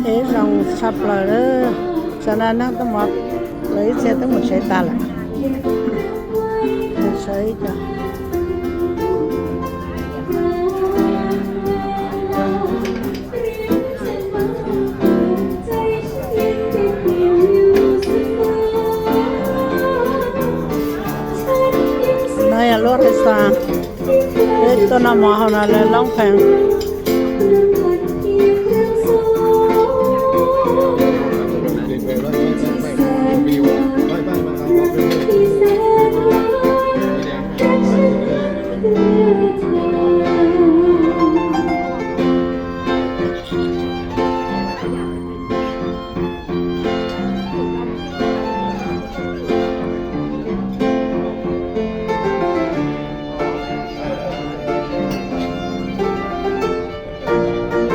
Teb zoo tshaj plaws lawm. Tsam no neeg tuaj mov, lawv ib txhia twb mus tsev tas lawm. Sawv ib co. No yog lub restaurant, peb tuaj noj mov hauv no lawv loob pheej.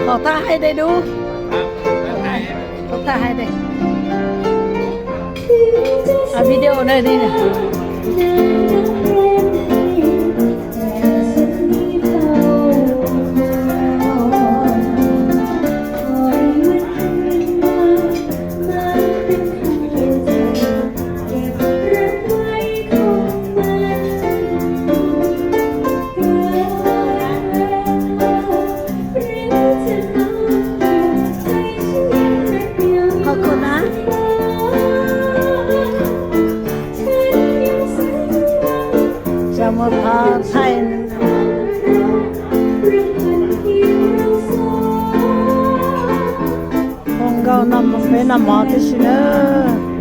Qhov thaj hais dai dub. Qhov thaj hais dai. Video na di na. Qhov kho na. Tsa mus thov thaij ua nkauj no mus peb noj mov tib si nawb.